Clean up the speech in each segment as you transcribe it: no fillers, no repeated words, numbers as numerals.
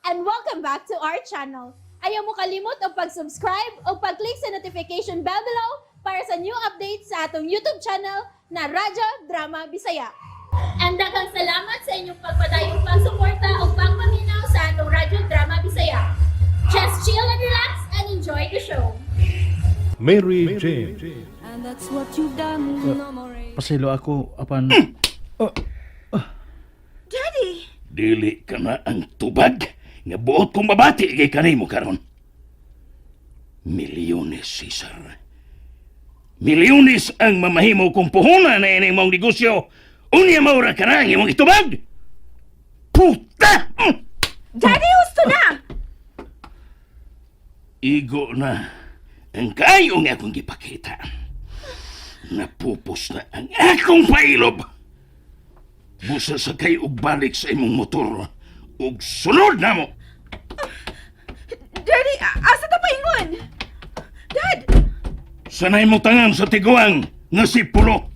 And welcome back to our channel. Ayaw mo kalimot og pag-subscribe o pag-click sa notification bell below para sa new updates sa atong YouTube channel na Radyo Drama Bisaya. And daghang salamat sa inyong pagpadayong pagsuporta o pagpaminaw sa atong Radyo Drama Bisaya. Just chill and relax and enjoy the show. Mary Jane. And that's what you've done, no more. Pasaylo ako apan Daddy! Dili ka na ang tubag nga buot kong mabati kay kanimo karon. Milyones, Cesar. Milyones ang mamahimo kong puhunan na ining mong negosyo. Unya maura ka na ang imong itubag. Puta! Daddy, husto na! Igo na ang kayo nga akong gipakita. Napupos na ang akong pailob. Busa sa kay og balik sa imong motor ug sunod na mo. Daddy, asa ta paingon? Dad! Sanay mo tangan sa tiguang nga si Pulo.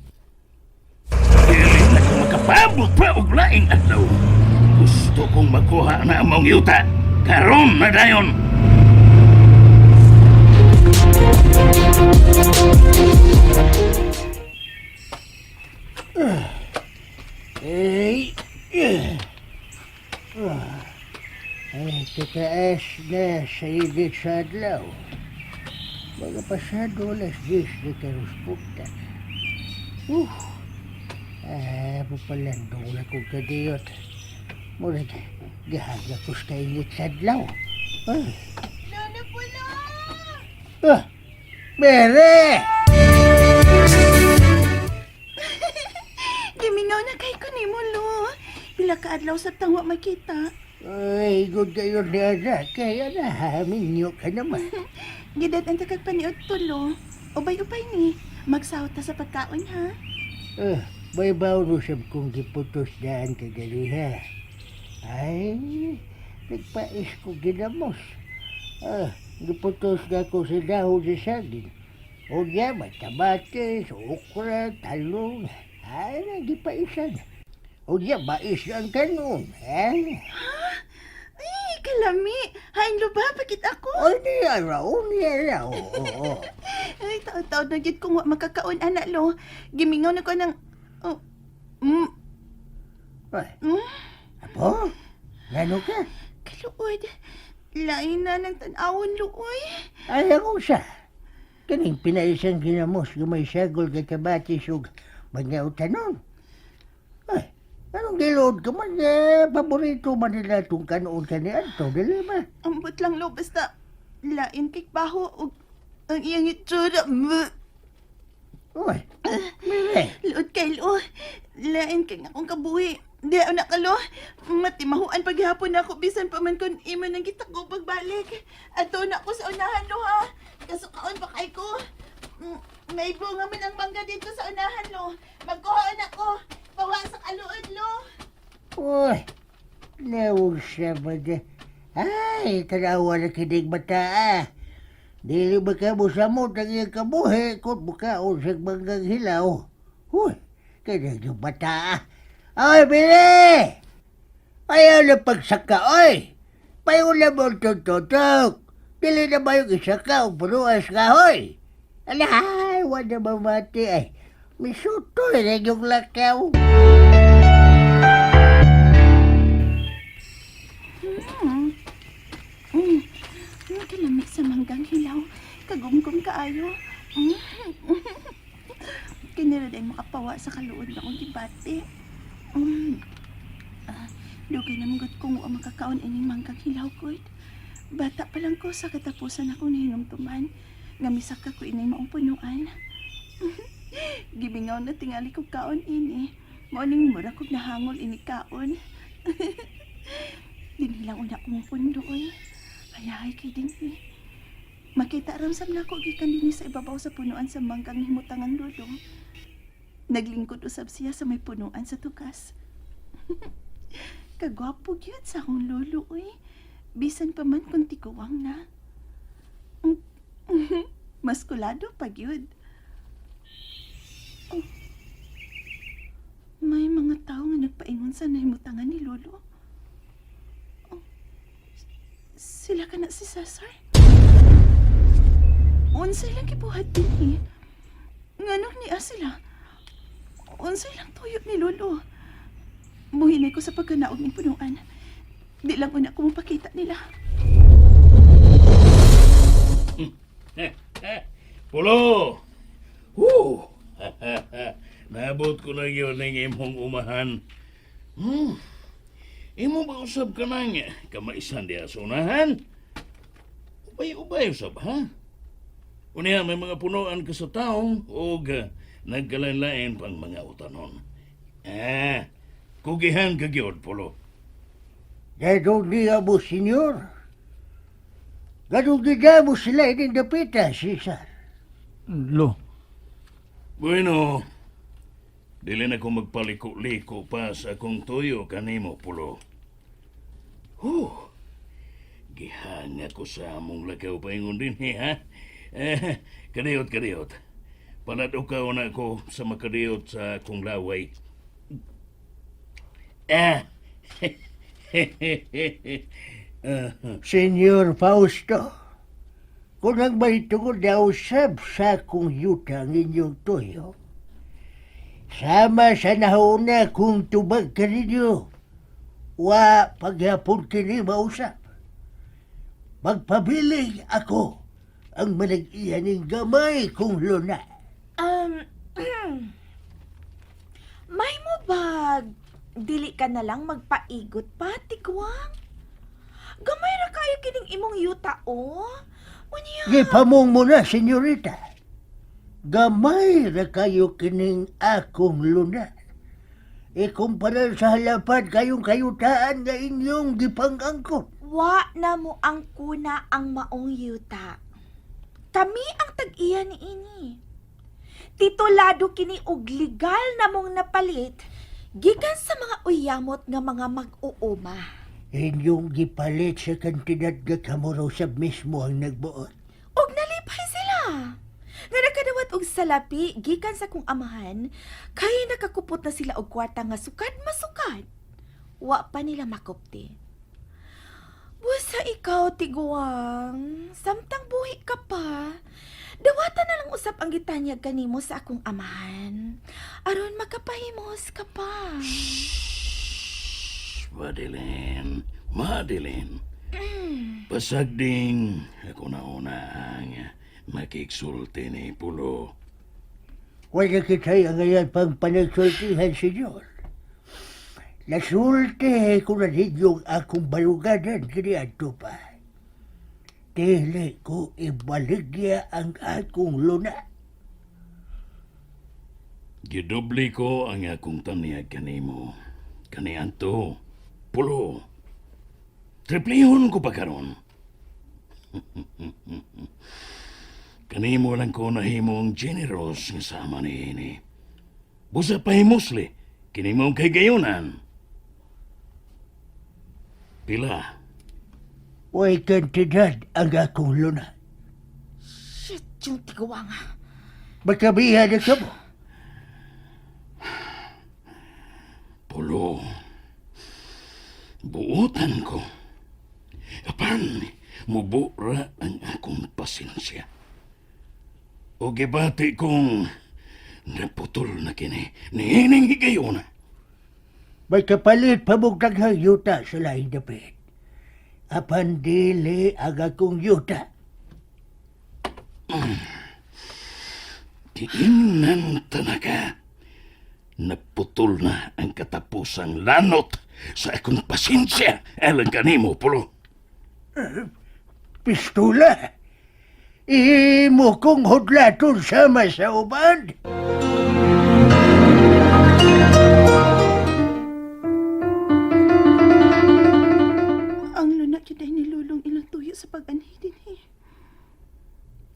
Dili na ko makapabot pa og laing adlaw. Gusto kong makuha na ang mong yuta. Karon na dayon. Ay, eh. Ay, tataas na sa init sa adlaw. Mga pasado alas 10 na karusputan. Papalandong na kong kadiyot. Murag, gihaga ko sa init sa adlaw. Ay. Lolo Pulo! Ah, Mere! Gimingaw na kay ko nimo, Lo. Pila ka adlaw sa tangwa makita. Ay, good kayo ni Ana. Kaya na, minyo ka naman. Gidad ang takag paniod to, Lo. Ubay-ubay ni. Magsahot ta sa pagkaon, ha? Ah, may baon usab kong giputos daan kaganiha. Ay, nagpais ko ginamos. Ah, giputos na ko sa dahon sa saging. O niya, may kamatis, okra, talong. Ay, nagipaisan. O niya, mais na ang kanon. Eh? Ay, kalami. Hain, Lo ba? Pakit ako. O niya, ra, o niya, ra. Oo. Ay, taon-taon na gid kong wa makakaon, ana, Lo. Gimingaw na ko ng... Oh, Ay, apo, ngano ka? Kaluod. Lain na ng tan-awon, Lo, oy. Ay, ako sa. Kaning pinaisang ginamos nga may sagol kay kamatis ug mga utanon. Ay, anong gilood ka man eh, paborito man nila itong kanoon ka ni Anto, dili ba? Ambot lang, Lo, basta lain kay baho ug ang iyang itsura. Mwah! Uy, mire, Luod kay Lo. Lain kay nga akong kabuhi. Di ako na kalo. Matimahuan paghapon ako bisan pa man kun imo nang gitako pagbalik. Ato na ako sa unahan, Lo, ha. Kasukaon pa kay ko. May bunga man ang mangga dito sa unahan, Lo. Magkuhaan ako. Bawa sa kaluod, Lo. Uy, lawag siya ba di? Ay, tanawa na kinig bata ah. Dili ba ka mo samot ang iyang kabuhi kung bukaon sa manggang hilaw? Uy, kaya yung bata ah. Ay, bili! Ayaw na pagsaka, oy! Payo na mo tututok! Dili na ba yung isa ka o punuas ka, hoy? Alay, wala mamati ay. Misutoy na yung lakaw. Kalami sa manggang hilaw. Kagumgum kaayo. Kinira din makapawa sa kaluod na akong gibati. Ah, dugay na manggut kong wa makakaon ining manggang hilaw ko. Bata pa lang ko sa katapusan ako nahinumtuman. Nga misaka ko inay maong punuan. Gibingaw na tingali ko kaon ini. Mao ning mura kog nahangol ini kaon. Dinhi lang una kong pundo oy. Ayahay kay dinhi. Makita ramsam na ako gikan dinhi sa ibabaw sa punuan sa manggang himutangan lolo. Naglingkod usab siya sa may punuan sa tukas. Kagwapo gyud sa akong lolo oy. Bisan pa man kung tiguang na. Maskulado pa gyud. Oh. May mga tao nga nagpaingon sa nahimutangan ni lolo. Oh. Sila ka na si Cesar? Unsay lang gibuhat dinhi? Nganong niya sila? Unsay lang tuyo ni Lolo? Muhinay ko sa pagkanaog ning punuan. Di lang una ko mapakita nila. Pulo! Woo! Naabot ko na yun ng imong umahan. Imo ba usab ka nang kamaisan diha sa unahan? Ubay-ubay usab, ha? Unya, may mga punuan ka sa taong og nagkalain-lain pang mga utanon. Ah, kugihan ka gyud, Pulo. Gadong niya mo, senyor. Gadong niya mo sila ining dapita, Cesar. Lo, Bueno, dili na ko magpaliko-liko pa sa akong tuyo kanimo, Pulo. Huh, gihanga ko sa among lakaw paingon din, eh, ha? Eh, kadiyot, kadiyot. Paladukaw na ko sa makadiyot sa akong laway. Ah! Senyor Fausto, kung ang may tungod na usab sa akong yuta ang inyong tuyo, sama sa nauna kong tubag kaninyo, wa paghapon kini mausap. Magpabiling ako ang manag-iya ning gamay kong luna. May mo bag, dili ka na lang magpaigot pa, tigwang. Gamay ra kayo kining imong yuta, oh. Unya, Gipamong mo na, senyorita. Gamay ra kayo kining akong luna. Ikumpara sa halapan kayong kayutaan nga inyong gipangangkot. Wa na mo ang kuna ang maong yuta. Kami ang tag-iya ni ini. Titulado kini og legal na mong napalit gikan sa mga uyamot nga mga mag-uuma. Inyong gipalit sa kantidad nga kamo raw sab mismo ang nagbuot. Og nalipay sila. Nga nakadawat og salapi gikan sa kong amahan, kay nakakupot na sila og kwarta nga sukad masukad. Wa pa nila makupti. Busa ikaw, tiguang, samtang buhi ka pa, dawata na lang usap ang gitanyag kanimo sa akong amahan. Aron makapahimos ka pa. Shh, Madeline, Madeline. Pasagding ako na una ang makiksulti ni Pulo. Wala kita'y ang ngayon pang panagsultihan, senyor. Nasulti ko na ninyong akong baluganan kiniadto pa. Dili ko ibaligya ang akong luna. Gidobli ko ang akong tanyag kanimo. Kaniadto, Pulo. Triplihon ko pa karon. Kanimo lang ko nahimong generous nga sama niini. Busa pahimusli, kini mong kay gayonan. Pila? Way kantidad ang akong luna. Shit, yung tiguang. Magkabihan na ka mo. Pulo. Buotan ko. Apan, mubura ang akong pasensya. O gibati kong naputol na kini niining higayona. May kapalit pa mong daghang yuta sa laing dapit. Apan dili ang akong yuta. Diinan tanaka. Naputol na ang katapusang lanot sa akong pasensya alang kanimo, Pulo. Pistola! Imo kong hudlaton sama sa uban. Ang luna gyud ay nilulong ilang tuyo sa pag-anhi dinhi.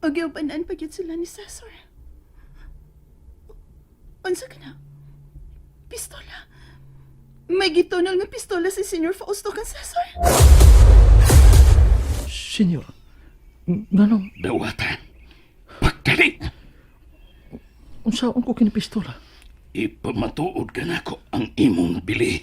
Og giubanan pa gyud sila ni Cesar. Unsa ka na? Pistola. May gitunol nga pistola si Senyor Fausto kan Cesar. senyor, nganong Dawata. Pagdali! unsaon ko kini pistola? Ipamatuod ka nako ang imong bili.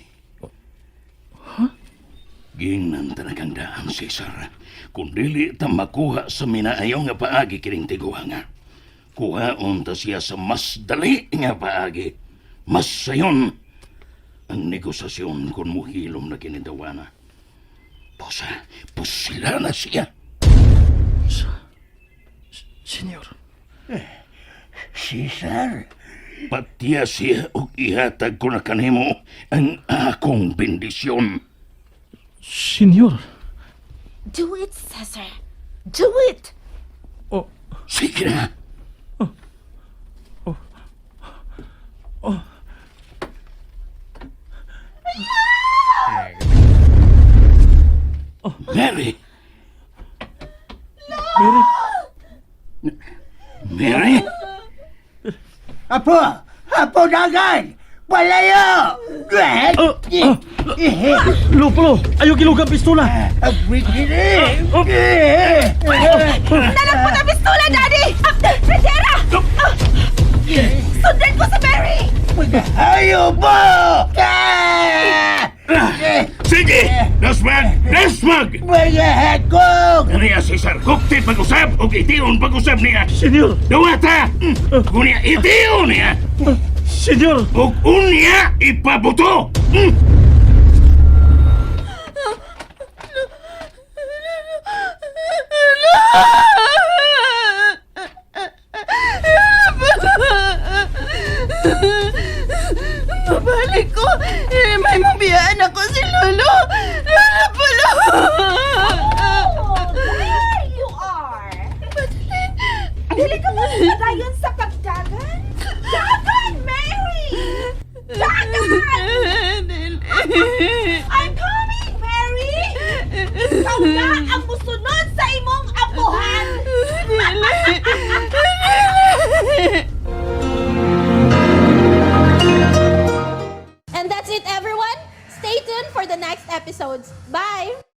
Gingnan talagang daan, Cesar. Kung dili ta makuha sa minaayo nga paagi kining tiguang nga. Kuhaon ta siya sa mas dali nga paagi. Mas sayon ang negosasyon kung muhilom na kinidawana. Posa, pusila na siya. Senyor. Cesar, Patiya siya og ihatag ko na kanimo ang akong bendisyon. Senyor. Do it, Cesar. Do it! Oh, Sige na. Mary! Mary. Mary! Apo! Apo dagan! Palayo! Ah, ah. Lo, Pulo. Ayaw gilugang pistola. Ang bikini! Nalang po na pistola, Daddy! Fredera! Ah! Sundan ko si Mary! Ayaw mo! Ah! Sige! Dasmag! Dasmag! Mga hakog! Niya Cesar, kukti pag-usab o itiyon pag-usab niya. Senyor. Duwata! Kunya itiyon niya! Senyor. Ug unya ipabuto! Mm. Mabalik ko. Eh, may mabiyaan ako si Lolo. Lolo Pulo. Oh, there you are! Madeline. Dili ka mo padayon sa pagdagan? Dagan, Mary! Dagan! Dili. I'm coming, Mary! Ikaw na ang musunod sa imong apuhan! Dili. And that's it, everyone. Stay tuned for the next episodes. Bye!